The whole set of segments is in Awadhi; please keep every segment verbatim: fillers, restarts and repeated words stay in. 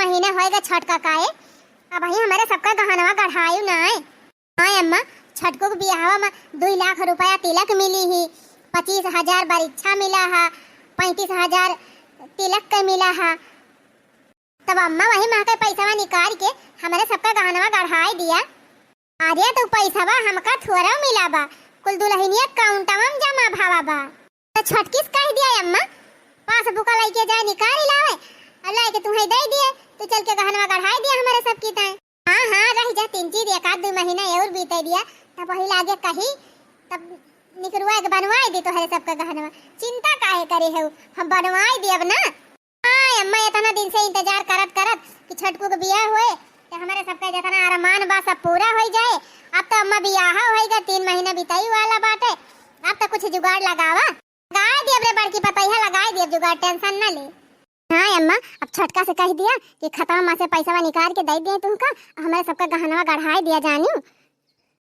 महीना होएगा छठ का काए, अबहीं हमरे सबका गहनवा गढ़ायु नाय। हाँ अम्मा, छटकू के बियाहवा में दुई लाख रुपया तिलक मिली ही, पच्चीस हजार बरिच्छा मिला हा, पैंतीस हजार तिलक के मिला हा। तब अम्मा वही महके पैसवा निकाल के हमरे सबका गहनवा गढ़ाई दिया। अरे तो पैसवा हमका थोड़ा मिला बा, कुल दुलहिनिया काउंटवा में जमा भवा बा। तो छटकी से कह दिया अम्मा, पासबुक लइके जाए निकाल लावे, और लाइके तुम्हें दे दिए, तू चल के गहनवा गढ़ाई दिया हमरे सबकी ताई। हाँ हाँ, रह जा तीन चीज, एक आध दो महीना और बीते दिया, तब वही लागे कही, तब निकरवा के बनवाई दे तोहरे सबका गहनवा। चिंता काहे करे हो, हम बनवाई देब ना। हाँ अम्मा, इतना दिन से इंतजार करत करत कि छटकू के बियाह होए, तो हमरे सबका जितना अरमान बा सब पूरा होई जाए। अब तो अम्मा बियाह होएगा, तीन महीना बिताई वाला बाटे, अब तो कुछ जुगाड़ लगावा। लगाए दियब रे बड़की पतोहिया, लगाए दियब जुगाड़, tension ना ले। हाँ अम्मा, अब छोटका से कह दिया कि खतवा में से पैसवा निकाल के दे दिए तुमका, हमरे सबका गहनवा गढ़ाए दिया जानी।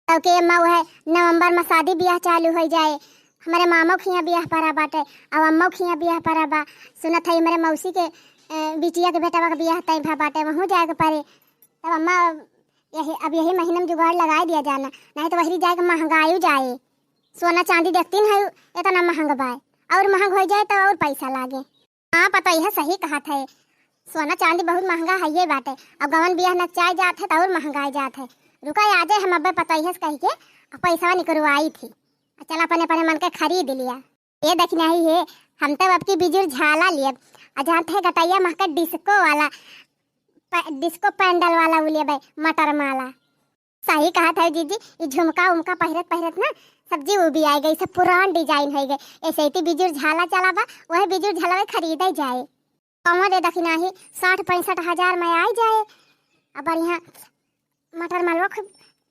तब के अम्मा, वह नवंबर में शादी बियाह चालू हो जाए, हमरे मामो खिया बियाह परा बाटे, अब अम्मो खिया बियाह परा बा। सुनत है हमरे मौसी के, अ, बिटिया के बेटवा के बियाह तय भा बाटे, वहूँ जाए के पड़े। तब अम्मा, यही, अब यही महीना में जुगाड़ लगाए दिया जाना, नहीं तो वही जाए के महंगाई जाए। सोना चांदी देखती नहीं, इतना महंग बाय, और महंग हो जाए तो और पैसा लागे। हाँ, पतोहिया सही कहत है, सोना चांदी बहुत महंगा है ये बाटे, और गवन बियाह नचाए जात है तो और महंगाई जात है। रुका, आ जाए, हम अब्बे पतोहिया से कह के और पैसा निकरवाई थी, और चल अपने अपने मन के खरीद लिया। ये देखना ही है, हम तो अब की बिजुर झाला लिए, और जानते हैं गटैया महका डिस्को वाला, प-, डिस्को पैंडल वाला वो लेबै, मटर माला। सही कहत है जीजी, ई झुमका उमका पहिरत पहिरत ना सब जीव उबियाए गए, सब पुरान design है गए। ऐसे ही बिजुर झाला चला बा, वह बिजुर झाला में खरीदे जाए। कमो दे दखिना ही साठ पैंसठ हजार में आई जाए। अब बढ़िया मटर मलवा खूब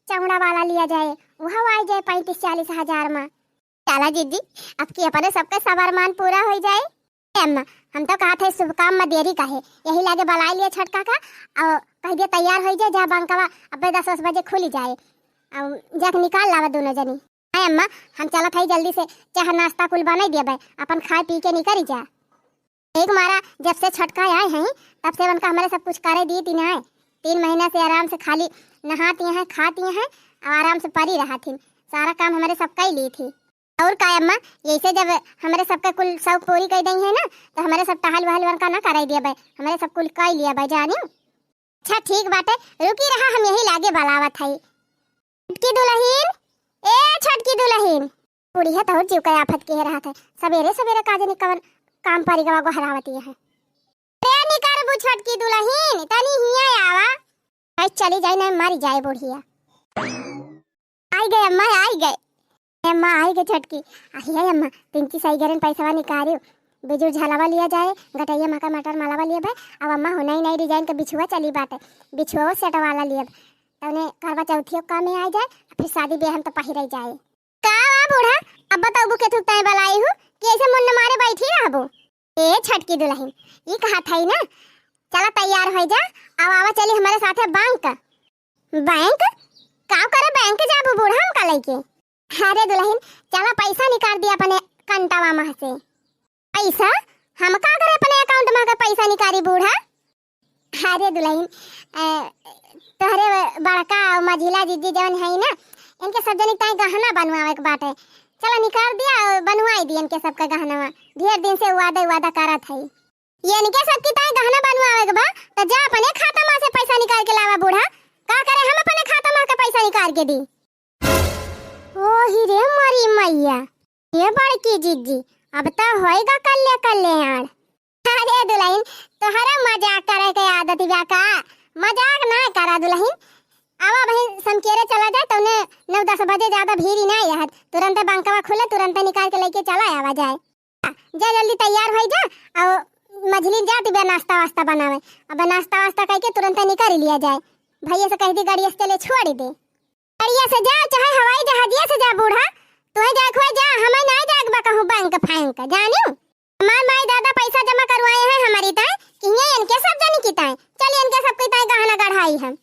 चौड़ा वाला लिया जाए, वह आई जाए पैंतीस चालीस हजार में। चला जीजी, अब की अपने सबके सब अरमान पूरा हो जाए। ए अम्मा, हम तो कहत है शुभ काम में देरी काहे, यही लागे बलाई लिया छटका का, और कह दिया तैयार हो जाए, जा बैंकवा अबे दस दस बजे खुली जाए, और जाके निकाल लावा दोनों जनी। ए अम्मा, हम चलत है जल्दी से, चाह नाश्ता कुल बनाई दिया बे, अपन खाए पी के निकल जा। एक मारा जब से छटका आए हैं, तब से उनका हमारे सब कुछ करे दी थी ना। तीन महीना से आराम से खाली नहाती हैं, खाती हैं, और आराम से परी रहा थी, सारा काम हमारे सब कई ली थी। और का अम्मा, यैसे जब हमरे सबके कुल शौक पूरी कर देई है ना, तो हमरे सब टहल वहल वनका ना कराई दिया बे, हमरे सब कुल कर लिया बे जानी। अच्छा ठीक बाटे, रुकी रहा, हम यही लागे बलावत हई। छटकी दुलहिन, ए छटकी दुलहिन। बुढ़िया तो जीव के आफत के रहत है, सवेरे सवेरे का जानी कवन काम परी गवा गोहरावती है। रे निकरबू छटकी दुलहिन, तनी हिया आवा। आई चली जाई ना, मरी जाए बुढ़िया। आई गए अम्मा, आई गए। ए अम्मा, आई गए छटकी। अहे अम्मा, पिंकी सही गरेन पैसवा निकारियो। बिजुर झलवा लिया जाए, गटैया मका मटर मलवा लिया भाई। अब अम्मा हो नई नई design के बिछुआ चली बाटे, बिछुआ set वाला लियब। तउने करवा चौथियो काम में आ जाए, फिर शादी ब्याह में तो पहिरे जाए। का बा बूढ़ा, अब बताऊ के थुक तय बलाई हूँ कि ऐसे मुंड मारे बैठी रहबो? ए छटकी दुलहिन, ई कहा था ना, चला तैयार हो जा, अब आवा चली हमारे साथे बैंक। बैंक? का करे बैंक जाबू बूढ़ा हमका लइके? अरे दुलहिन, चला पैसा निकाल दिया अपने कंटवा मह से। पैसा? हम का करे अपने account मह के पैसा निकारी बूढ़ा? अरे दुलहिन, ए, तोहरे बड़का और मझिला जीजी जवन है ना, इनके सब जनी ताई गहना बनवावे के बाटे। चला निकाल दिया और बनवाई दिया इनके सबका गहनवा। ढेर दिन से वादा वादा करत है। ये इनके सबकी ताई गहना बनवावे के बा, तो जा अपने खाता मा से पैसा निकाल के लावा बूढ़ा। का करे हम अपने खाता मा के पैसा निकाल के दी? ओ ही रे मोरी मैया, ये बड़की जीजी, अब तो होएगा कल्ले कल्याण। अरे दुलहिन, तोहरा मजाक करे के आदत बा का? मजाक ना करा दुलहिन। आवा बहिन समकेरे चला जाए, तौने नौ दस बजे ज्यादा भीड़ ही ना रहत। तुरंते बैंकवा खुले, तुरंते निकाल के लेके चला आवा जाए। जा जल्दी तैयार होई जा, और मझली जा तू बे नाश्ता वास्ता बनावे। अब नाश्ता वास्ता करके तुरंते निकल लिया जाए। भैया से कह दी गाड़ी से चले छोड़ दे। गाड़िया से जा चाहे हवाई जहाजिया से जा बूढ़ा, तुहे जाए खोए जा, हमें ना जाए बा कहूँ बैंक फैंक जानियो। हमार माई दादा पैसा जमा करवाए हैं हमारी ताई, कि ये इनके सब जनी की ताई, चलिए इनके सबकी ताई गहना गढ़ाई हम।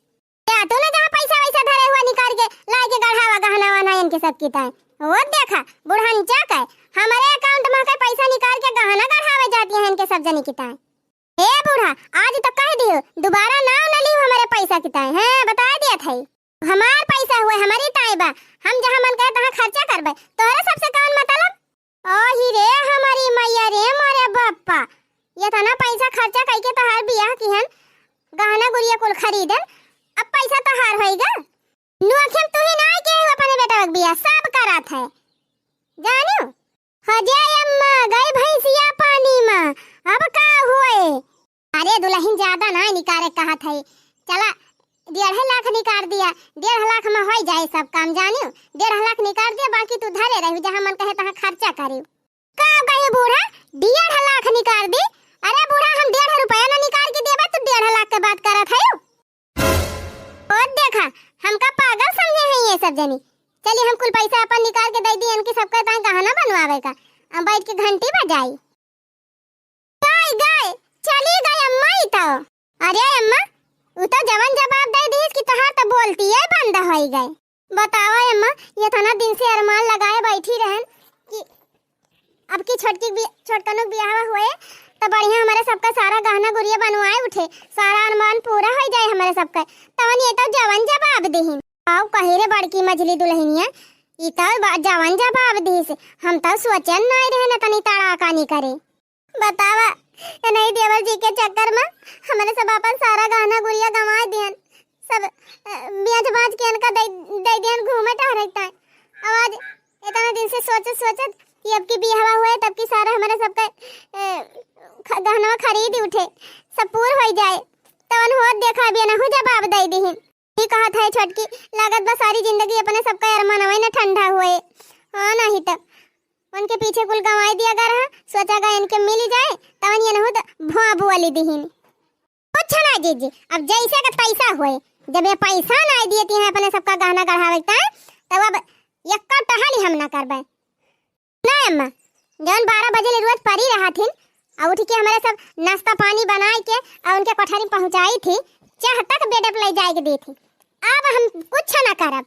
या तू ना जहाँ पैसा वैसा धरे हुआ निकाल के लाए के गढ़ावा गहना वहना इनके सब की ताई। वो देखा बुढ़न क्या कहे, हमारे account में के पैसा निकाल के गहना गढ़ावे जाती है इनके सब जनी की ताई। ए बूढ़ा, आज तो कह दी तो दुबारा नाव न लिहू हमरे पैसा के ताई, हैं, बताइ दिया था। हमार पैसा हुए, हमरी ताई बा, हम जहाँ मन कहे तहाँ खर्चा करबे, तोहरे सबसे कौन मतलब? ओही रे हमरी मैया रे मोरे बप्पा, एतना पैसा खर्चा कइके तोहार बियाह किहन, गहना गुरिया कुल खरीदन, अब पैसा तोहार होइगा? नोखे में तू ही नाई केहू अपने बेटवा के बियाह सब करत है, जानियो। हो जाए अम्मा, गई भैंसिया पानी में, अब का हुए? अरे दुलहिन, ज्यादा ना निकारे कहत है, चला डेढ़ लाख निकार दिया, डेढ़ लाख में होइ जाए सब काम, जानियो। डेढ़ लाख निकार दिया, बाकी तू धरे रही, जहाँ मन कहे तहाँ खर्चा करी। का कहे बूढ़ा, डेढ़ लाख निकार दी? अरे बूढ़ा, हम डेढ़ रुपया ना निकार के देबा, तू डेढ़ लाख के बात करत है। ओ देखा, हमका पागल समझे हैं ये सब जनी। चली हम कुल पैसा अपन निकार के दइ दी इनके सबके ताई गहना बनवावे का। हम बैठ के घंटी बजाई। गई गई, चली गई अम्मा ई तो। अरे अम्मा, उ तो जवन जवाब दइ दीस कि तोहार तो बोलती है बंद होइ गए। बतावा अम्मा, एतना दिन से अरमान लगाए बैठी रहन कि अब की छोटकी बि-, छोटकनू के बियाह होए, त बढ़िया हमरे सबका सारा गहना गुरिया बनवाए उठे, सारा अरमान पूरा होइ जाए हमरे सबका। तवन ये तो जवन जवाब दिहिन। आओ कहे रे बड़की मझली दुलहिनिया, ई तो बा-, जवन जवाब दिहिस, हम तो सोचन नाई रहन तनी तड़ाका निकरे। बतावा, नहीं देवर जी के चक्कर में हमरे सब अपन सारा गहना गुरिया गंवाए दिहन। सब, अ, बेच बाच के इनका दे, दे दिहन घूमे टहरे ताई। अब आज इतना दिन से सोचत सोचत कि अब की बियाहवा हुए, तब की सारा हमरे सबके, अ, ख-, गहनवा खरीद उठे, सब पूर होइ जाए। तवन होत देखा अब एनहू जवाब दे दिहिन। ई कहत है छोटकी, लागत बा सारी जिंदगी अपने सबका अरमानवे न ठंडा हुए। हाँ, नहीं त उनके पीछे कुल गंवाई दिया गा रहा, सोचा गा इनके मिली जाए, तवन एनहू त भुआ बुआ ली दिहिन। कुछ ना जीजी, अब जैसे का तैसा होए, जब ये पैसा ना दिए ती हैं अपने सबका गहना गढ़ावे के ताई, तब अब यक्का टहली हम ना करबे। ना अम्मा, जौन बारह बजे ले रोज परी रहत हिन, आ उठ के हमरे सब नाश्ता पानी बनाए के, आ उनके कोठरी में पहुँचाई थी, चाह तक बेडे पे ले जाए के दी थी। अब हम कुछ ना करब।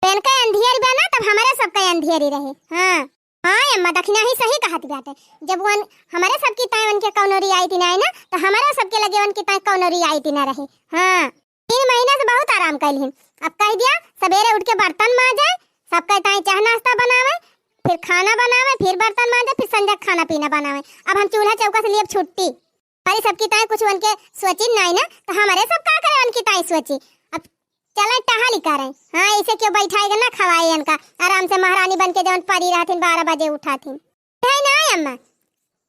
पेन के अंधियारी बा ना, तब हमरे सबके अंधियारी रहे। हाँ, हाँ अम्मा, दखिना ही सही कहत बाटे। जब वन हमरे सबकी ताई उनके कौनो रियायती ना आई ना, तो हमरे सबके लगे उनकी ताई कौनो रियायती ना रहे। हाँ, तीन महीना से बहुत आराम कैल हिन। अब कह दिया, सवेरे उठ के बर्तन माजे, सबके ताई चाह नाश्ता बनावे, फिर खाना बनावे, फिर बर्तन माजे, फिर संझा खाना पीना बनावे। अब हम चूल्हा चौका से लिए छुट्टी। अरे सबकी ताई कुछ उनके सोची नाई ना, तो हमरे सब का करे उनकी ताई सोची। अब चले टहली करे। हाँ, ऐसे क्यों बैठाएगा ना खवाए इनका, आराम से महारानी बन के जौन परी रहथिन, बारह बजे उठाथिन। है ना अम्मा,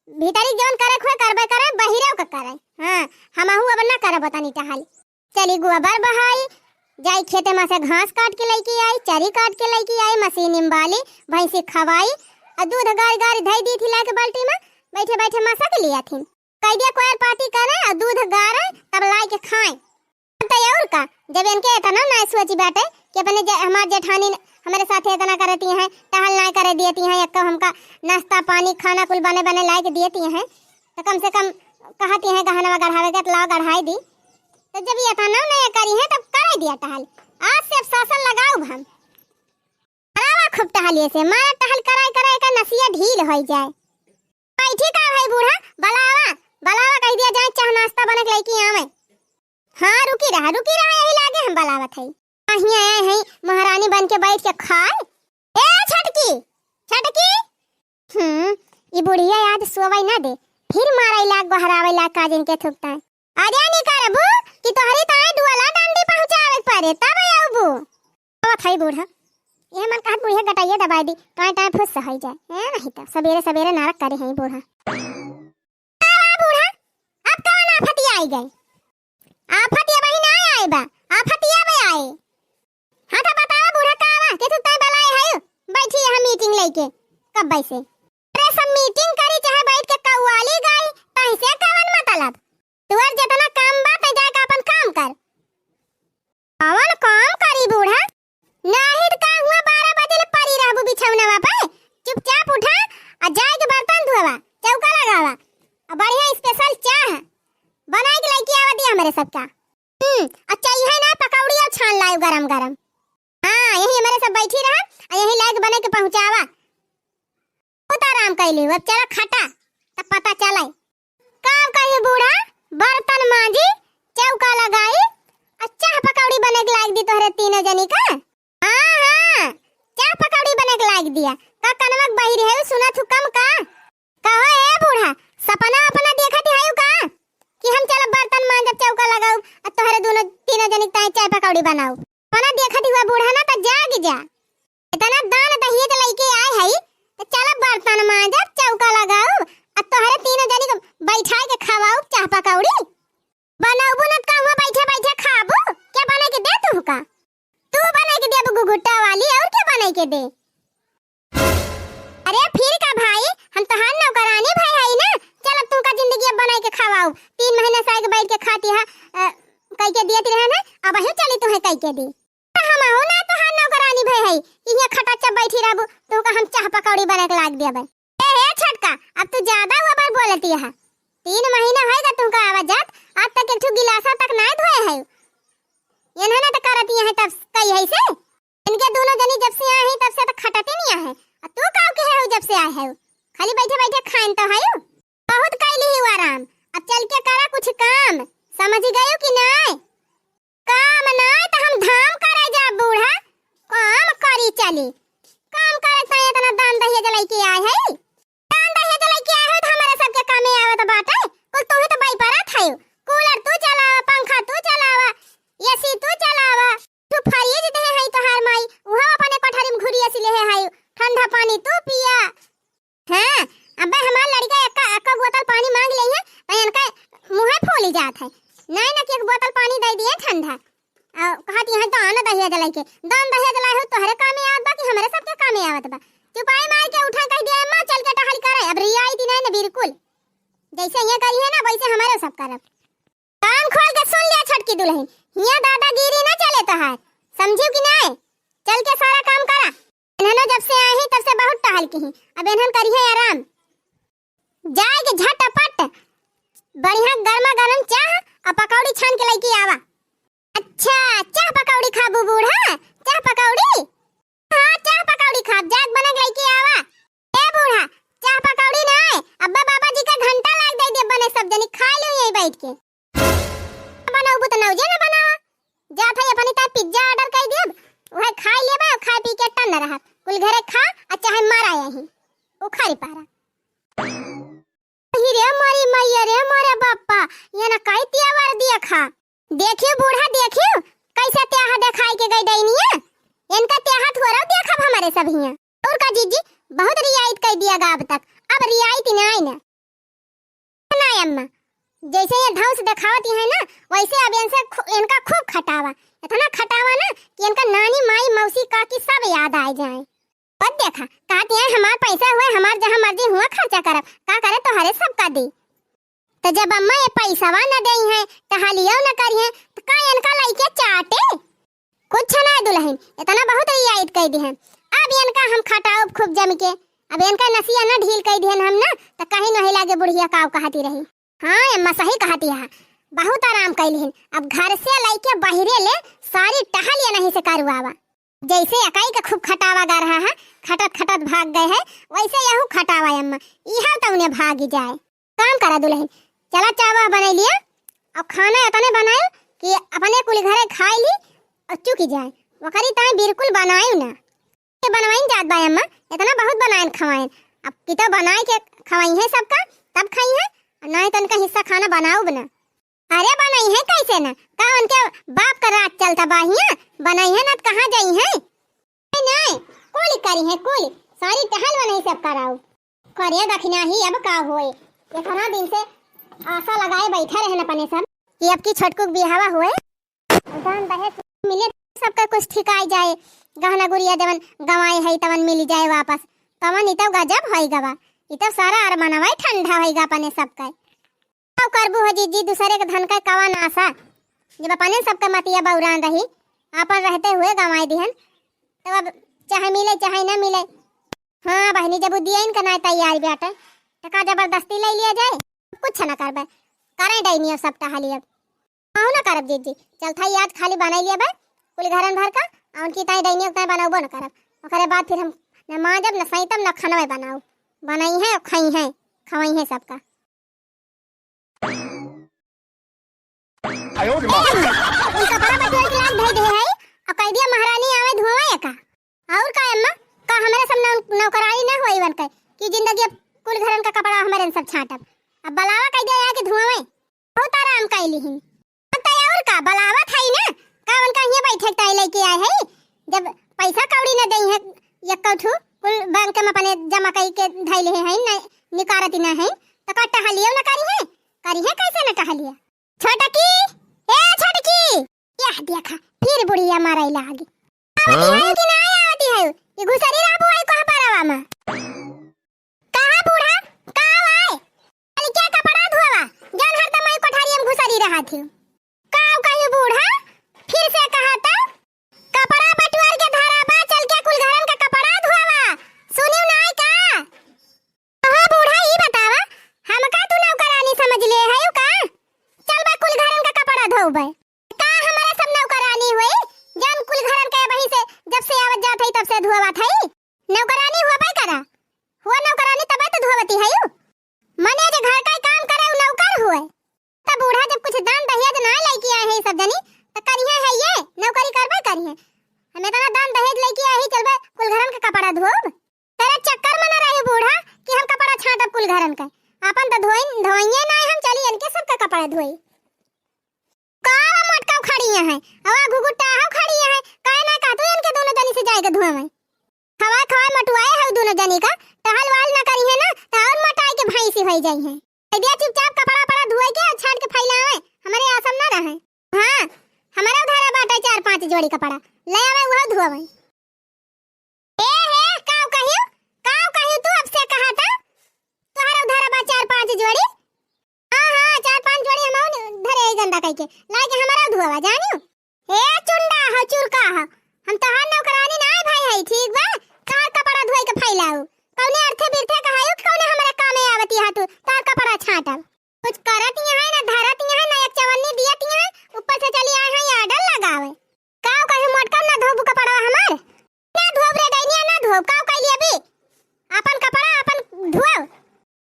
भीतरी जौन करे खुए करबे करे, बहिरेव का करे। हाँ, हमहू अब ना करब तनी टहल। चली गोबर बहाई, जाई खेते में से घास काट के लेके आई, चरी काट के लेके आई, मशीन में बाली, भैंसी खवाई, और दूध गारी गारी धई दी थी लाके बाल्टी में, बैठे बैठे मसा के लिए थी। कह दिया कोयर पाती करे और दूध गारे, तब लाई के खाए। तो और का, जब इनके इतना ना सोची बाटे कि अपने जे-, हमार जेठानी न-, हमरे साथे इतना करती हैं, टहल ना करे देती हैं, एक तो हमका नाश्ता पानी खाना कुल बने बने लाई के देती हैं, तो कम से कम कहती हैं गहनवा गढ़ावे के, तो लाओ गढ़ाई दी। तो जब ये इतना ना करी हैं, तब करे दिया टहल। आज से अब शासन लगाओ हम। करावा खूब टहलिए से, मारा टहल कराए कराए का नसिया ढील होई जाए। बैठी का भाई बूढ़ा, बलावा, बलावा कह दिया जाए, चाह नाश्ता बने के लेके आवे। हाँ, रुकी रहा, रुकी रहा, यही लागे हम बलावत है। अहिया आए हैं, महारानी बन के बैठ के खाए। ए छटकी, छटकी। हम्म, ई बुढ़िया आज सोवई ना दे, फिर मारई लाग, गोहरावई लाग, का जिनके थुकता है। अरे निकरबू कि तोहरी ताए डुअला डंडी पहुँचावे के पड़े, तब अउबू। आवत हई बूढ़ा। ये मन कहत बुढ़िया गटइया दबाई दी, टाए टाए फुस होई जाए। ए, नहीं तो सबेरे सबेरे नारक करे हैं बूढ़ा। आवा बूढ़ा, अब कवन आफतिया आई गए? आफतिया वही ना आए बा, आफतिया बे आए। हाँ तो बतावा बूढ़ा का बा, के तू तय बलाए है, बैठी है मीटिंग लेके, कब बैसे? अरे सब मीटिंग करी चाहे बैठ के कौआली गाई, तैसे कवन मतलब? तुअर जितना काम बा, तै जाके अपन काम कर। कवन काम करी बूढ़ा? नाही त का हुआ, बारह बजे ले परी रहबू बिछौनवा पे? चुपचाप उठा आ जाए के बर्तन धोवा, चौका लगावा, आ बढ़िया स्पेशल चाह बनाए के लइके आवा दिया हमरे सबका। हम्म, आ चाहिए ना पकौड़ी और छान लायो गरम गरम। हाँ, यही हमरे सब बैठी रहा, आ यही लायक बने के पहुँचावा। बहुत आराम कैली, अब चला खटा, तब पता चले। का कही बूढ़ा, बर्तन मांजी, अपना, अपना देखत हयू का कि हम चलब बर्तन मांजब, चौका लगाउब, आ तोहरे दुनो, तीनों जनी के ताई चाय पकौड़ी बनाउब? अपना देखत हुआ बूढ़ा ना त जाग जा। इतना दान दहेज लइके आए हई, त चलब बर्तन मांजब, चौका लगाउब, आ तोहरे तीनों जनी के बैठाए के खवाउब चाह पकौड़ी। बनउबू न त कहूँ बैठे बैठे खाबू, के बनाइ के दे तुहका? तू बनाइ के देबू घुघुट्टा वाली, और के बनाइ के दे? अरे फिर का भाई, हम तोहार नौकरानी भई हई ना, चल अब तुहका जिंदगी अब बनाइ के खवाउब। तीन महीना से आइके बैठ के खाती है, अ, कइ के दियत रहे ना, अबहिं चली तुहे कइ के दी। त हमहू ना तोहार नौकरानी भई हई, इहाँ खटच्चा बैठी रहबू, तुहका हम चाह पकौड़ी बनाइ के लाग देबै। ए हे छोटका, अब तू ज्यादा ओवर बोलती है। तीन महीना होइगा तुहका आवा जात, आज तक एक ठो गिलासा तक नाय धोए है। इन्हने त करती है तब कही है से। इनके दुनो जनी जब से आए हैं तब से त खटते नहीं आए हैं। आ तू काव के है जब से आए है? खाली बैठे बैठे खाएन तो है। बहुत कैली ही आराम, अब चल के करा कुछ काम, समझ गयो कि नाय? काम नाय त हम धाम करे जा बूढ़ा, काम करी चली। काम करे त इतना दान दहेज लइके आए है। दान दहेज लइके आए हो त हमारे सबके कामे आवत बाटे। कुल तू ही त बाई परत है। कूलर तू चलावा, पंखा तू चलावा, एसी तू चलावा। तू फ्रिज दे है तोहार माई, उहो अपने कोठरी में घुरी एसी ले है। ठंडा पानी तू पिया। हाँ, अबे हमार लड़का एक्का, एक्का बोतल पानी मांग ले है, त इनका मुँहे फूली जात है। नहीं ना कि एक बोतल पानी दे दिए ठंडा। आ, कहत यहाँ दान दहेज लइके, दान दहेज लाए हो, तोहरे कामे आवत बा कि हमरे सबके कामे आवत बा? चुपाई मार के उठा कह दिया, "अम्मा, चल के टहल करे, अब रियायत नहीं ना बिल्कुल। जैसे ये करी है ना, वैसे हमारे सब करब।" कान खोल के सुन लिया छोटकी दुल्हन, हियाँ दादागिरी ना चले तोहार, समझियो कि नाय? चल के सारा काम करा। इन्हनो जब से आई तब से बहुत टहल की ही, अब इन्हन करी है आराम। जाए के झटपट बढ़िया गर्मा गर्म चाह आ पकौड़ी छान के लइके आवा। अच्छा, चाह पकौड़ी खाबू बूढ़ा? चाह पकौड़ी? हाँ, चाह पकौड़ी खाब, जाग बना के लइके आवा। ए बूढ़ा, चाह पकौड़ी ना है, अब्बा बाबा जी का घंटा लाग दे दे बने, सब जनी खा लो यही बैठ के। बनउबू त नौजे ना बनावा, जात है अपनी ताई पिज्जा ऑर्डर कर देब, वह खाई लेबा और खाए पी के टन रहब। कुल घरे खा आ चाहे मारा यहीं उखारी पारा। अहि रे मोरी मैया रे मोरे बाप्पा, ये ना कई त्यावर देखा। देखियो बूढ़ा, देखियो कैसे त्याहा देखाई के गई डैनिया। इनका त्याहा थोड़ा देखब हमारे सब हियाँ। और का जीजी, बहुत रियायत कर दिया गा अब तक, अब रियायत ना आई ना। ना अम्मा, जैसे ये धौंस देखावत ही है ना, वैसे अब इनसे खू-, इनका खूब खटावा, इतना खटावा ना कि इनका नानी, माई, मौसी, काकी सब याद आ जाए। अब देखा, कहती है, "हमार पैसा हुए, हमार जहाँ मर्जी हुआ खर्चा करब, का करे तोहरे सब का दी।" तो जब अम्मा ये पैसवा न देई हैं, टहलियो न करी हैं, तो का इनका लइके चाटे? कुछ ना दुल्हन, इतना बहुत रियायत कर दी हैं। अब इनका हम खटाउब खूब जम के, अब इनका नसिया न ढील कर दिहन हम ना, तो कहीं नहीं लागे बुढ़िया काव कहती रही। हाँ अम्मा, सही कहती है, बहुत आराम कर लिहन। अब घर से लइके बहिरे ले सारी टहलिया नहीं से करवावा। जैसे अकाई के खूब खटावा गा रहा है, खटत खटत भाग गए है, वैसे यहू खटावा अम्मा, इहा तो उन्हें भागी जाए। काम करा दुल्हन, चला चावा बनाई लिया, और खाना इतने बनाए कि अपने कुल घरे खाई ली और चुकी जाए। वकरी ताई बिल्कुल बनाए ना, के बनवाइन जात बा अम्मा, इतना बहुत बनाइन खवाइन। अब की तो बनाए के खवाई है सबका, तब खाई है, और नहीं तो उनका हिस्सा खाना बनाउब ना। अरे बनई है कैसे ना, का उनके बाप का राज चलता बा हियाँ? बनई है ना त कहाँ जाई है? नहीं, नहीं, कुल करी है, कुल, सारी टहल बनई सब कराऊ। करे दखिना ही अब का होए, इतना दिन से आशा लगाए बैठा रहन अपने सब कि अब की छोटकू के बियाहवा होए, दान दहेज मिले, सबका कुछ ठिकाई जाए, गहना गुरिया जवन गंवाए है तवन मिली जाए वापस, तवन इतव गजब होई गवा, इतव सारा अरमानवा ठंडा होई गा अपने सबका। का करबू हो जीजी, दूसरे के धन का कवन आशा? जब अपने सबके मतिया बौरान रही, आपन रहते हुए गंवाई दिहन, तब अब चाहे मिले चाहे न मिले। हाँ बहिनी, जब उ दियन का नाय तैयार बाटे, त का जबरदस्ती ले लिया जाए? कुछ न करबे, करें डैनी अब सब टहली अब। कहूँ न करब जीजी, चल था आज खाली बनाई लिया बे, कुल घरन भर का, आ उनकी ताई डैनी ताई बनौबो न करब। ओकरे बाद फिर हम न मांजब, न सैतब, न खनवे बनाऊ। बनई है, खई है, खवई है सबका। आयो रे माँ। ई कपड़ा बटोर के लाग धई दे है, और कह दिया महारानी आवे धोवे का। और का अम्मा, का हमारे सब नौ-, नौकरानी ना होई बन के कि जिंदगी अब कुल घरन का कपड़ा हमारे सब छांटब। अब बलावा कइ दे आके धुआवे। बहुत आराम कइ लिहिन। अब त और का, बलावत है ना, का उनका हियाँ बैठे के ताई लइके आए है? जब पैसा कौड़ी न दई है, एक ठू कुल बैंक में अपने जमा कइ के धइले है, न निकारत ही ना है, तो का टहलियो न करी है? करी है कैसे न टहलिया? छोटकी, ए छोटकी, यह देखा, फिर बुढ़िया मारे लागी। आवती है कि ना आवती है? ये घुसरी रहबू आई कोहबरवा में। कहा बूढ़ा, का आए? चल के कपड़ा धोवा, जौन हरदम आई कोठरिया में घुसरी रहत ही। का कही बूढ़ा, फिर से कहा त, कपड़ा बटुआर के धरा बा, चल के कुल घरन का कपड़ा धोवा। सुनियो ना आई का? ओहो बूढ़ा, ई बतावा, हमका तू नौकरानी समझ ले है का? चल बा कुल घरन का कपड़ा धोबे। का हमारा सब नौकरानी हुई, जौन कुल घरन के वहीं से जब से आवत जात है तब से धोवत है? नौकरानी हुआ पाई करा, हुआ नौकरानी तबे तो धोवती है यू। मने जे घर का काम करे उ नौकर हुए। त बूढ़ा जब कुछ दान दहेज ना लइके आए हैं सब जनी, त करिहे है ये, नौकरी करबे करिहे। हम इतना दान दहेज लइके आए ही, चलबे कुल घरन का कपड़ा धोब। तेरे चक्कर में न रही बूढ़ा कि हम कपड़ा छाटब कुल घरन का। आपन त धोइन, धोइए ना हम, चली इनके सबका कपड़ा धोई। का मोटका खड़ी है, अवा घुघुटा हो खड़ी है, काहे ना कहतू इनके दोनों जनी से जाएगा धोवे। खवाए खवाए मोटुआए हो दोनों जनी का, टहल वहल ना करी है ना, त और मोटाई के भैंसी होई जाई है। दे दिया चुपचाप कपड़ा पड़ा धोए के और छाट के फैलावे, हमारे आसम ना रहे। हाँ, हमारे उधारा बाटे चार पांच जोड़ी कपड़ा, ले आवे वह धोवे। ए हे, काव कहियो? काव कहियो तू अब से कहा था? तोहरा उधारा बा चार पांच जोड़ी? हाँ, हाँ, चार पांच जोड़ी हम धरे आई गंदा कइके। लाइके हमारा धोवा, जानियो? ए चुंडा हो, चुरका हो। हम तोहार नौकरानी ना है भाई है, ठीक बा? तोहार कपड़ा धोए के फैलाऊ। कौने अर्थे बिरथे कहायू कि कौने हमारे कामे आवती है तू, तोहार कपड़ा छाटब। कुछ करत यहाँ है ना, धरत यहाँ है ना, एक चवन्नी दियत यहाँ है, ऊपर से चली आए हैं ये order लगावे। काव कहे मोटका ना धोबू कपड़वा हमार? ना धोब रे डैनिया, ना धोब, काव कइली अभी? आपन कपड़ा आपन धोव।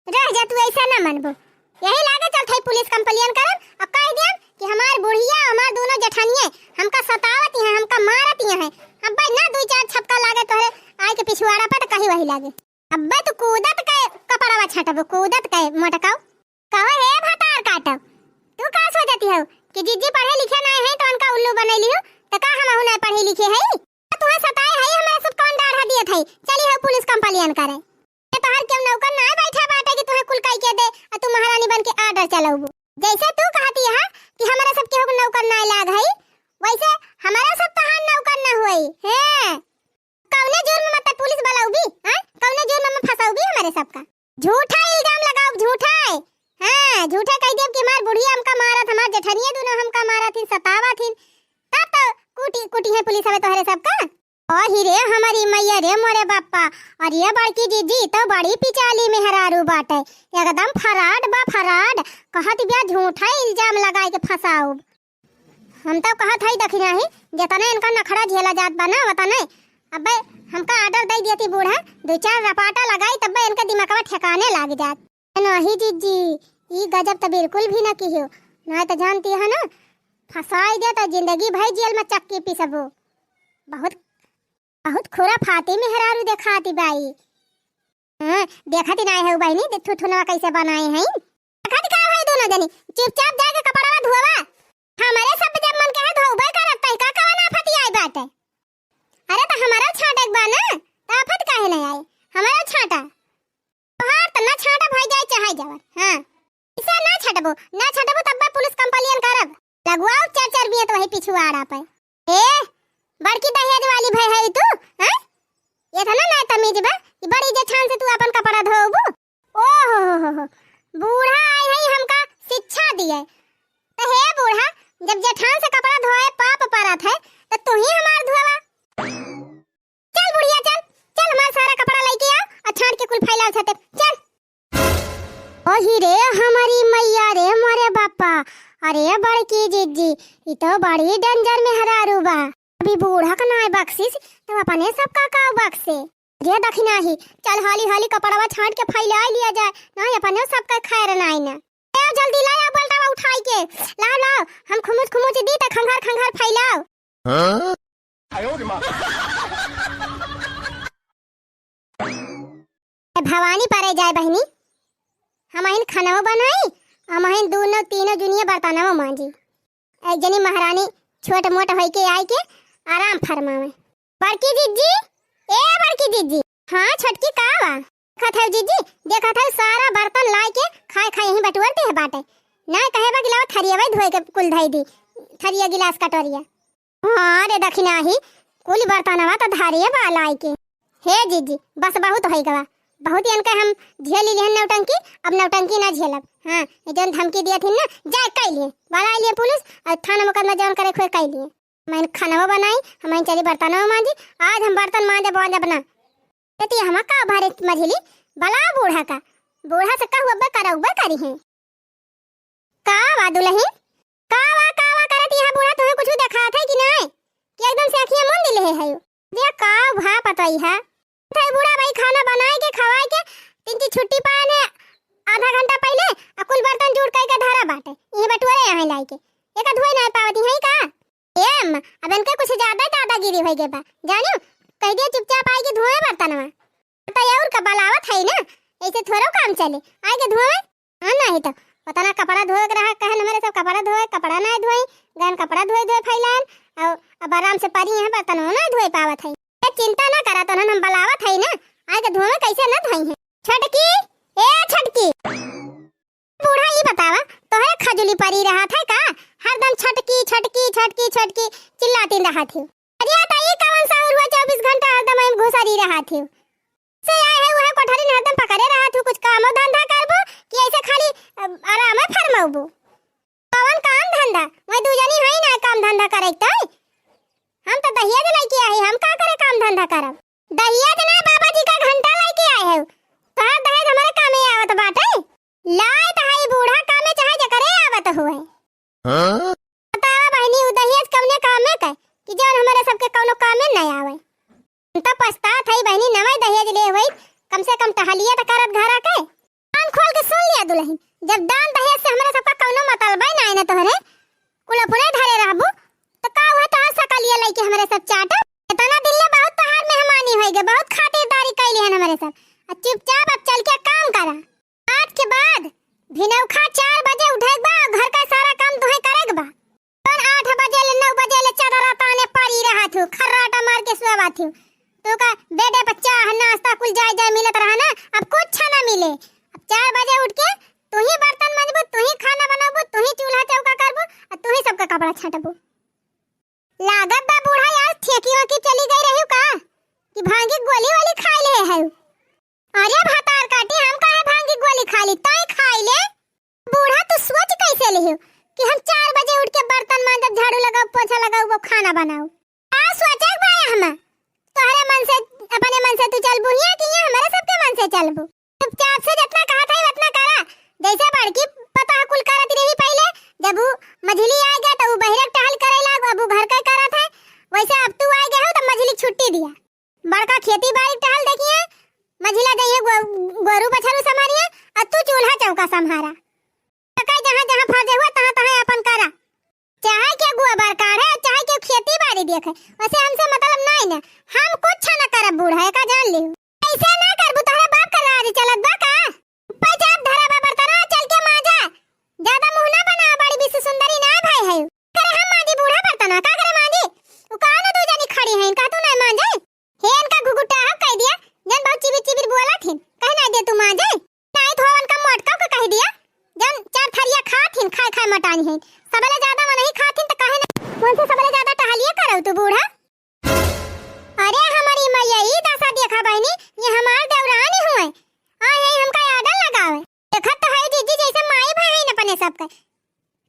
रह जा तू, ऐसा ना मनबो। यही लागे चल थाई पुलिस complain करब और कह दियन कि हमार बुढ़िया, हमार दोनों जेठानिये हमका सतावत ही हैं, हमका मारत ही हैं। अब्बे ना दुई चार छपका लागे तोहरे आए के पिछुआड़ा पर त कही वही लागे। अब्बे तू कूदत के कपड़वा छाटबो, कूदत के मोटकाऊ। कहो हे भतार काटो, तू का सोचती हो कि जिज्जी पढ़े लिखे नाय है तो उनका उल्लू बनैली हो, तो का हमहू नाय पढ़े लिखे है? तुहे सताए है, हमारे सब कौन डाढ़ा दिए थे, चली हो पुलिस complain करे। ये तोहर केहू नौकर नाय बैठा बाटे कि तुहे कुल कई के दे, आ तू महारानी बन के order चलौबू। जैसे तू कहती है कि हमारे सब केहू नौकर नाय लाग है, वैसे हमारे सब तोहार नौकर न होई। हैं? कौने जुर्म में त पुलिस बलाउबी, हाँ? कौने जुर्म में फंसाउबी हमारे सबका? झूठा इल्जाम लगाउब, झूठा। हाँ, झूठा कह देब कि हमार बुढ़िया हमका मारत, हमार जेठनिया दोनों हमका मारत हिन, सतावत हिन। तब तो कूटी, कूटी है पुलिस हवे तोहरे सबका। ओ ही रे हमारी मैया रे मोरे बापा, अरे ये बड़की जिज्जी तो बड़ी पिचाली मेहरारू बाटे, एकदम फराड बा फराड, कहत बिया झूठा इल्जाम लगाए के फंसाउब। हम तो कहत हई दखिनाही, जतने इनका नखड़ा झेला जात बा ना, वतने। अब्बे हमका order दे दियती बूढ़ा, दो चार रपाटा लगाई, तब्बे इनका दिमागवा ठिकाने लाग जात। नहीं जिज्जी, ई गजब तो बिल्कुल भी ना किहो, ना तो जानती है ना, फंसाई दे तो जिंदगी भर जेल में चक्की पिसबो। बहुत, बहुत खुराफाती मेहरारू देखाती बाई। हाँ, देखत ही नाय है बहिनी, दे थुथुनवा कैसे बनाए हैं। देखत का है दोनों जनी, चुपचाप जाके कपड़वा धोवा। हमारे सब जब मन कहे धोबे करत, तै का कवन आफत आई बाटे? अरे तो हमारा छाटे के बा ना, तो आफत काहे नहीं आई? हमारा छाटा। तोहार तो ना छाटा भाई जाए चाहे जावन। हाँ। इसे ना छटबो, ना छटबो तब्बे पुलिस complain करब। लगवाओ चार चार बियत वही पिछुआड़ा पे। ए, बड़की दहेज वाली भई है तू, हैं? ये था ना ना तमीज बा, कि बड़ी जेठान से तू अपन कपड़ा धोबू? ओ हो हो हो हो, बूढ़ा आई है हमका शिक्षा दिए। तो हे बूढ़ा, जब जेठान से कपड़ा धोए पाप परत है, तो तू ही हमार धोवा। चल बुढ़िया चल, चल हमार सारा कपड़ा लेके आ और छाट के कुल फैलाव छते, चल। ओही रे हमारी मैया रे मोरे बापा, अरे बड़की जिज्जी, ई तो बड़ी danger मेहरारू बा। अभी बूढ़ा का नाय बख्शिस, तो अपने सबका का बख्शे। जे दखिनाही, चल हाली हाली कपड़वा छाट के फैला लिया जाए, नाय अपने सबका खैर नाय न। ए जल्दी ला आ बल्टावा उठाई के, लाओ लाओ, हम खुमुच खुमुच दी त खंघर खंघर फैलाओ। हाँ? ए भवानी परे जाए बहिनी, हमहिन खानवो बनाई, हमहिन दूनो तीनों जुनिया बर्तनवो मांजी। एक जनी महारानी छोट मोट होई के आई के आराम फरमावे। बड़की जिज्जी, ए बड़की जिज्जी। हाँ छोटकी, का बा? देखत हऊ जिज्जी, देखत हऊ सारा बर्तन लाइ के खाए खाए यहीं बटुअरते है बाटे। ना कहे बा कि लावा थरियवै धोए के कुल धई दी, थरिया गिलास कटोरिया। हाँ रे दखिनाही, कुल बर्तनवा त धारिये बा लाइ के। हे जिज्जी, बस बहुत होइ गवा, बहुत इनके हम झेलि लिहन नौटंकी, अब नौटंकी ना झेलब। हाँ, ये जौन धमकी दिया थी ना, जाए कइ लिए, बुलाइ लिए पुलिस और थाना मुकदमा जौन करे खोए कइ लिए। हमहिन खानवा बनाई, हमहिन चली बर्तनवा मांजी, आज हम बर्तन मांजब वांजब ना। एती हमा का भरे मझिली, बलाव बूढ़ा का, बूढ़ा से कहू अब्बे करउबे करिहैं। का बा दुलहिन? का बा, का बा करत यहाँ बूढ़ा, तुहे कुछ देखात है कि नाहीं? कि एकदम से अखियाँ मूंद लेहे है? दे का भा पतई है। थे बूढ़ा भाई खाना बनाए के, खवाए के, तीन ची छुट्टी पाए ने आधा घंटा पहिले, आ कुल बर्तन जूठ कइ के धरा बाटे। इहे बटुअरे यहाँ लाइ के। एका धोए नाहीं पावत है का? ए अम्मा, अब इनके कुछ ज्यादा दादागिरी होइ गए बा। जानियो, कहि दिया चुपचाप आइ के धोए बर्तनवा। त और का बलावत है ना, ऐसे थोड़ो काम चले। आइ के धोए। हाँ, नाहीं तो उतना कपड़ा धोए के रहा, कहन हमरे सब कपड़ा धोए, कपड़ा नाहीं धोई, गहन कपड़ा धोए धोए फैलान, और अब आराम से परी यहाँ बर्तन नाहीं धोए पावत है। ए, चिंता ना करा, तो हम बलावत है ना, आइ के धोए कैसे ना धोई है। छोटकी, ए छोटकी, बूढ़ा ई बतावा, तोहरे खजुली परी रहत है का? हरदम छोटकी, छोटकी, छोटकी, छोटकी चिल्लाती रहत है। अरे, त ई कवन सहूर हुआ, चउबीस घंटा हरदम एम घुसरी रहत है। से आए है, उहे कोठरी में हरदम पकड़े रहत हूँ, कुछ कामो धंधा करबू कि ऐसे खाली, अ, आराम फरमाउबू? कवन काम धंधा? वही दू जनी है ना काम धंधा करे के तई। हम तो दहेज लेके आए, हम का करे काम धंधा करब? दहेज ना, बाबा जी का घंटा लेके आए है। तोहार दहेज हमारे कामे आवत बाटे। लाए त है बूढ़ा कामे चाहे जकरे आवत हुए। हाँ? बतावा बहिनी, उ दहेज कवने कामे के कि जौन हमरे सबके कौनो कामे न आवे। हम तो पछतात हई बहिनी, नवै दहेज ले होई, कम से कम टहलिया त करत घरा के। कान खोल के सुन लिया दुलहिन, जब दान दहेज से हमरा सबका कौनो मतलबे नाई न तोहरे, कुल अपने धरे रहबू, त का हुआ तोहार सकलिया लइके हमरे सब चाटब? इतना दिन ले बहुत तोहार मेहमानी होई गे, बहुत खातिरदारी कैली हन हमरे सब। अब चुपचाप अब चल के काम करा। आज के बाद भिनौखा चार बजे उठे के बा, घर का सारा काम तुहे करे के बा। जौन आठ बजे ले, नौ बजे ले चदरा ताने परी रहत हूँ, खर्राटा मार के सोवत हूँ। तू का बेडे पर चाह, नाश्ता कुल जाए जाए मिलत रहा ना, अब कुछ ना मिले। अब चार बजे उठ के तू ही बर्तन मंजबू, तू ही खाना बनाबू, तू ही चूल्हा चौका करबू, और तू ही सबका कपड़ा छांटबू। लागत बा बूढ़ा आज ठेकी वेकी चली गई रही का, कि भांगी गोली वाली खाई ले है। अरे भतार काटी, हम काहे भांगी गोली खा ली, ताई खाई ले। बूढ़ा, तू सोच कैसे लिहियो कि हम चार बजे उठ के बर्तन मांजब, झाड़ू लगाओ, पोछा लगाओ, वो खाना बनाओ? का सोचे के बा हम? तोहरे मन से, अपने मन से तू चलबू हिया कि हिया हमरे सबके मन से चलबू? चुपचाप से जितना कहत है उतना करा। जैसे बड़की पतोह कुल करत रही पहले, जब उ मझली आ गया तो उ बहिरे टहल करे लाग, अब उ घर का करत है, वैसे अब तू आ गया हो तो मझली छुट्टी दिया। बड़का खेती बाड़ी टहल देखिए, मझिला जइहे गो-, गोरू बछरू संभारिए, आ तू चूल्हा चौका संभारा। तो कहे जहाँ जहाँ फंसे हुआ तहाँ तहाँ अपन करा, चाहे के गोबर काढ़े, चाहे के खेती बाड़ी देखे, वैसे हमसे मतलब नहीं ना, हम कुछ ना करब बूढ़ा, एका जान लिहू। ऐसे ना करबू, तोहरे बाप का राज चलत बा का? पैसा धरा बा बर्तनवा, चल के मांजा। ज्यादा मुंह ना बनावा, बड़ी विश्व सुंदरी ना भाई है। करे हम मांजी बूढ़ा बर्तनवा, का करे मांजी? उ कौन दू जनी खड़ी हैं, का तू नहीं मांजे? हे इनका घुघुटा हो कह दिया, जन बहुत चिबिर चिबिर बोला थिन, कहे नहीं दे तू मांजे। नहीं तो इनका मोटका को कह दिया, जन चार थरिया खा थिन, खाए खाए मोटानी है। सबले ज्यादा वो नहीं खा थिन तो कहे ना, उनसे सबले ज्यादा टहलिए करो तू बूढ़ा। अरे हमारी मैया, ई दशा देखा बहिनी, ये हमार देवरानी हुए। आ, यही हमका आडर लगावे। देखत तो है जीजी जैसे माई भाई हैं अपने सबके।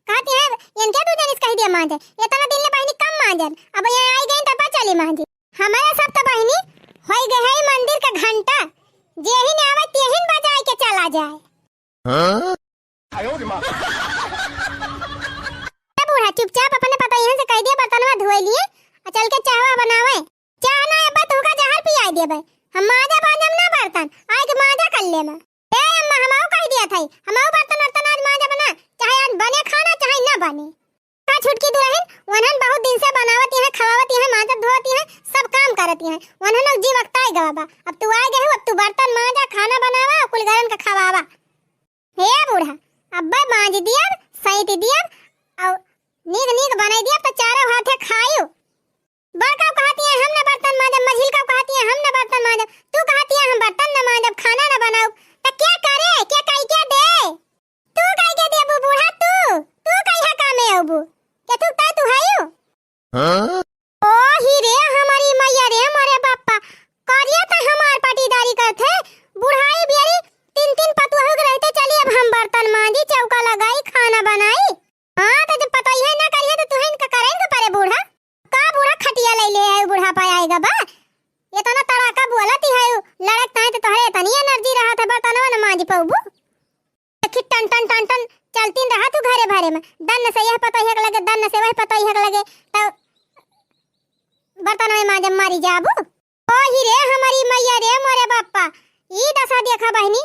कहती है, इनके दू जनिस कह दिया मांजे। इतना दिन ले बहिनी कम मांजन। अब ये आई गई तब चली मांजी। हमारे सब तो बहिनी होई गए है मंदिर का घंटा। जेहिन आवे तेहिन बजाए के चला जाए। हाँ? ए बूढ़ा, चुपचाप अपने पतोहियन से कह दिया बर्तनवा धोए लिए और चल के चाहवा बनावे। चाह ना अब्बा तुमका जहर पियाई देबे। हम मांजा बांजम ना बर्तन, आए के मांजा कर लेना। ए अम्मा, हमहू कह दिया था, हमहू बर्तन वर्तन आज मांजा बना, चाहे आज बने खाना चाहे ना बने। का छुटकी दुलहिन, वनहन बहुत दिन से बनावत हैं, खवावत हैं, मांजत धोवत हैं, सब काम करत हैं। वनहन लोग जीव अकताई गवा बा। अब तू आ गए हो, अब तू बर्तन मांजा, खाना बनावा, कुल घरन के खवावा। हे बूढ़ा, अब्बे माँज दियब, सैंत दियब, अउ नीक नीक बनाई दियब, त चारों हाथे खायू। बड़का कहती है, "हम न बर्तन माँजब," मझिलका कहती है, "हम न बर्तन माँजब," तू कहती है, "हम बर्तन न माँजब, खाना न बनाउब," त के करे, के कई के दे? तू कई के देबू बूढ़ा, तू, तू कई हा कामे अउबू? के तू तय तू हयू? हाँ? ओ ही रे, हमारी मैया रे, मोरे बापा, करिया त हमार पटीदारी करथे, बुढ़ाई बियारी तीन तीन पतुहू के रहते चली, अब हम बर्तन माँजी, चौका लगाई, खाना बनाई। हाँ, त जब पतोहिया ना करिहे त तुहन का करे के परे बूढ़ा? का बूढ़ा खटिया ले ले है, बूढ़ा पाए आएगा बा? इतना तड़ाका बोलत ही है, लड़क ताई त तोहरे इतनी एनर्जी रहत है, बर्तनवा न माँज पउबू। देखी टन टन टन टन चलतीन रहा तू घरे भरे में, दन्न से यह पतोहिया के लगे, दन्न से वह पतोहिया के लगे, त बर्तनवा माँजब मारी जाबू। ओ ही रे हमारी मैया रे मोरे बापा, ई दशा देखा बहिनी,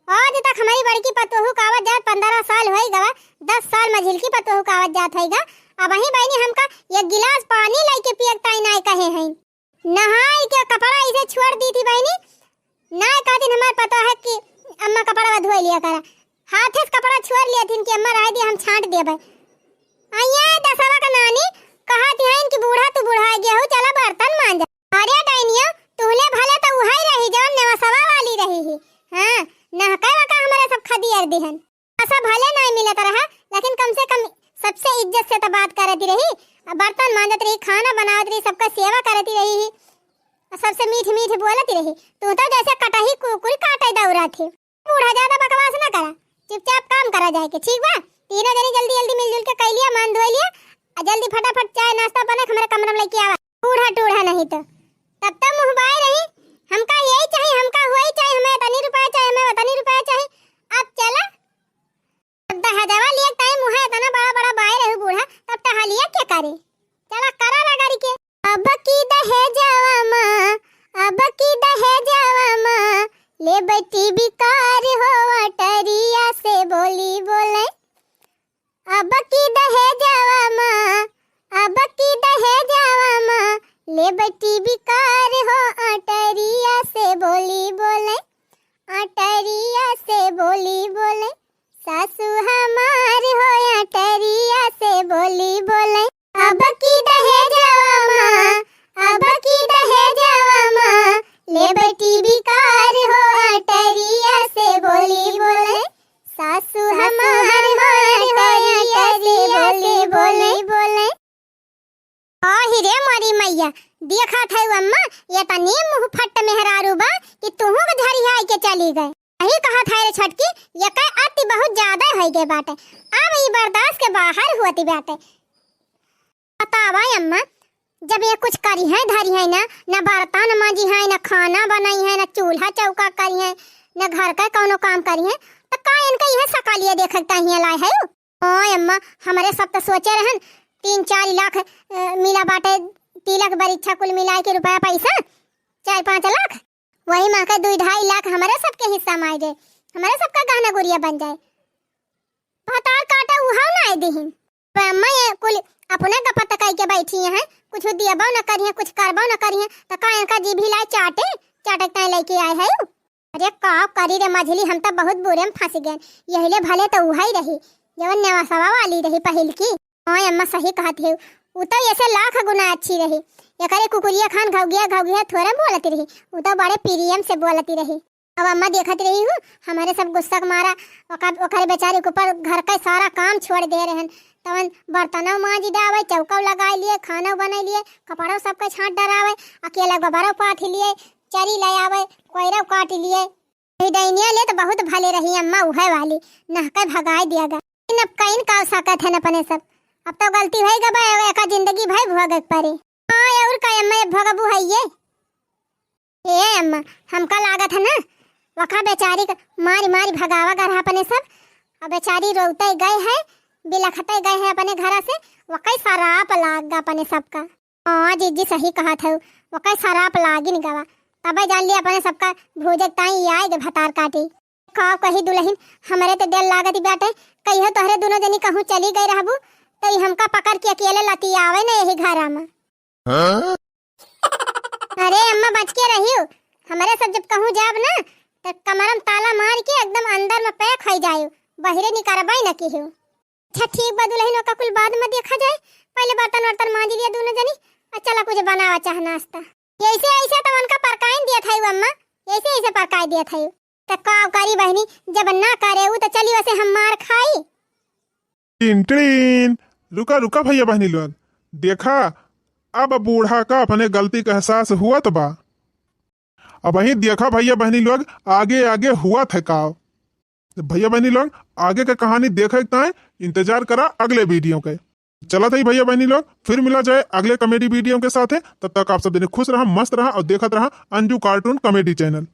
आज तक हमारी बड़की पतोहू का आवत जात पन्द्रह साल होई गवा, दस साल मझिलकी पतोहू का आवत जात होई गा। अबहीं बहिनी हमका एक गिलास पानी लइके पियक ताई नाय कहे हैं। नहाई के कपड़ा ऐसे छोड़ दी थी बहिनी, नाय कहतीन हमार पतोह है कि अम्मा कपड़ा धोई लिया करा, हाथे से कपड़ा छोड़ लिया थीन कि अम्मा रह दी हम छाँट देबे। अइया दसवा का नानी कहती हैं कि बूढ़ा तू बुढ़ा गया हो, चला बर्तन माँजा। अरे डैनिया, तुहले भले त उहइ रही जउन नेवसवा वाली रही ही। हाँ, नहकइ वका हमरे सब खदियर दिहन। असा भले नाहीं मिलत रहा, लेकिन कम से कम सबसे इज्जत से त बात करती रही। अब बर्तन माँजत रही, खाना बनावत रही, सबका सेवा करती रही ही। अउ सबसे मीठ मीठ बोलती रही। तू त जइसे कटही कुकुर काटइ दउरा थी। बूढ़ा ज्यादा बकवास ना करा, चुपचाप काम करा जाए के, ठीक बा? तीनों जनी जल्दी जल्दी मिलजुल के कइ लिया, मान धोइ लिया, अउ जल्दी फटाफट चाय नाश्ता बना के हमरे कमरा में लइके आवा। बूढ़ा टूढ़ा नहीं तो तब तक मुँह बाए रही, "हमका यही चाही, हमका वही चाही, हमें इतनी रुपया चाही, हमें उतनी रुपया चाही।" अब चला, अब दहेजवा लिए टाइम मुँह इतना बड़ा बड़ा बाए रही बूढ़ा, तब टहलिया के करे? चला करा रगड़ी के। अब की दहेजवा मा, अब की दहेजवा मा, लेबै टीवी कार हो अटरिया से बोली बोले। अब की दहेजवा मा, अब की दहेजवा मा, लेबै टीवी कार हो अटरिया से बोली बोले, अटरिया से बोली बोले। सासू हमार हो अटरिया से बोली बोले। अब की दहेजवा मा, अब की दहेजवा मा, लेबै टीवी कार हो अटरिया से बोली बोले। सासू हमार हो अटरिया से बोली बोले। आही रे मोरी मैया, देखत है अम्मा, ये तनी मुँह फट मेहरारू बा कि तुहूँ के झरियाई के चली गए। यही कहत है रे छोटकी, ये कै अति बहुत ज्यादा होइ गए बाटे, अब ई बर्दाश्त के बाहर होती बाटे। बतावा अम्मा, जब ये कुछ करिहैं धरिहैं ना, ना बर्तन माँजिहैं, ना खाना बनइहैं, ना चूल्हा चौका करिहैं, ना घर का कउनो काम करिहैं, त का इनका इहे सकलिया देखक ताहिया लाए है? ओए अम्मा, हमरे सब त सोचे रहन, तीन चार लाख, अ, मिला बाटे, तिलक बरिच्छा कुल मिलाइ के रुपया पैसा, चार पाँच लाख, वही मा के दुइ ढाई लाख हमरे सबके हिस्सा मा आइ जाए, हमरे सबका गहना गुरिया बन जाए। भतार काटा उहाव नाहीं दिहिन। अम्मा ये कुल अपने गपत कइ के बैठी हैं, कुछ दियबो न करिहैं, कुछ करबो न करिहैं, त का इनका जीभी लाए चाटे, चाटे ताईं लइके आए है। अरे का करी रे मझली, हम त बहुत बुरे में फँस गए। यहिले भले त उहइ रही, जवन नेवसवा वाली रही पहिलकी। हाँ अम्मा सही कहत है, उ त ऐसे लाख गुना अच्छी रही। एकरे कुकुरिया खान घौगिया घौगिया थोरे बोलत रही, उ त बड़े प्रेम से बोलत रही। अब अम्मा देखत रही हूँ, हमरे सब गुस्सा के मारा ओका-, ओकरे बेचारी के ऊपर घर का सारा काम छोड़ दे रहन। तवन बर्तनों माँज डावे, चौका लगाइ लिए, खाना बनाइ लिए, कपड़ों सबके छाँट डरावे, अकेला गोबरों पाथ लिए, चरी ले आवे, कोयरा काट लिए। ई डैनिया ले त बहुत भले रही अम्मा, उहै वाली नहके भगाइ दिया गा। इन अब कइन का सकत है अपने सब, अब तो गलती होइ गबा, एका जिंदगी भई भोगे के परे। हाँ, और का अम्मा, ये भोगबू है ये। ए अम्मा, हमका लागत है ना, वका बेचारी के मारी मारी भगावा गा रहा अपने सब, अब बेचारी रोवते गए है, बिलखते गए है अपने घरा से, वकई सराप लाग गा अपने सबका। हाँ जिज्जी सही कहत है, वकई सराप लागिन गवा, तबे जान लिया अपने सबका भूजक ताई आए गे भतार काटी। का कही दुलहिन, हमरे त डर लागत बाटे, कहियो तोहरे दुनो जनी कहूँ चली गई रहबू, त ई हमका पकड़ के अकेले लतियावे न यही घरा में। हाँ? अरे अम्मा बच के रहियो, हमरे सब जब कहूँ जाब ना, त कमरम ताला मार के एकदम अंदर में पैक होइ जायो, बहिरे निकरबै न किहू। अच्छा ठीक बा दुलहिन, ओका कुल बाद में देखा जाए, पहिले बर्तन वर्तन माँज लिया दुनो जनी, अउर चला कुछ बनावा चाह नाश्ता। ऐसे ऐसे तो उनका परकाइन दिया था अम्मा, ऐसे ऐसे परकाई दिया था। त का करी बहिनी, जब ना करे उ त चली वैसे हम मार खाई। टिन टिन, रुका रुका भैया बहिनी लोग, देखा अब बूढ़ा का अपने गलती का एहसास हुआ त बा। अबहीं देखा भैया बहिनी लोग, आगे आगे हुआ था का। भैया बहिनी लोग, आगे के कहानी देखे के ताईं इंतजार करा अगले video के। चलत हई भैया बहिनी लोग, फिर मिला जाए अगले comedy video के साथे। तब तक आप सब जने खुश रहा, मस्त रहा अउर देखत रहा अंजू cartoon comedy channel।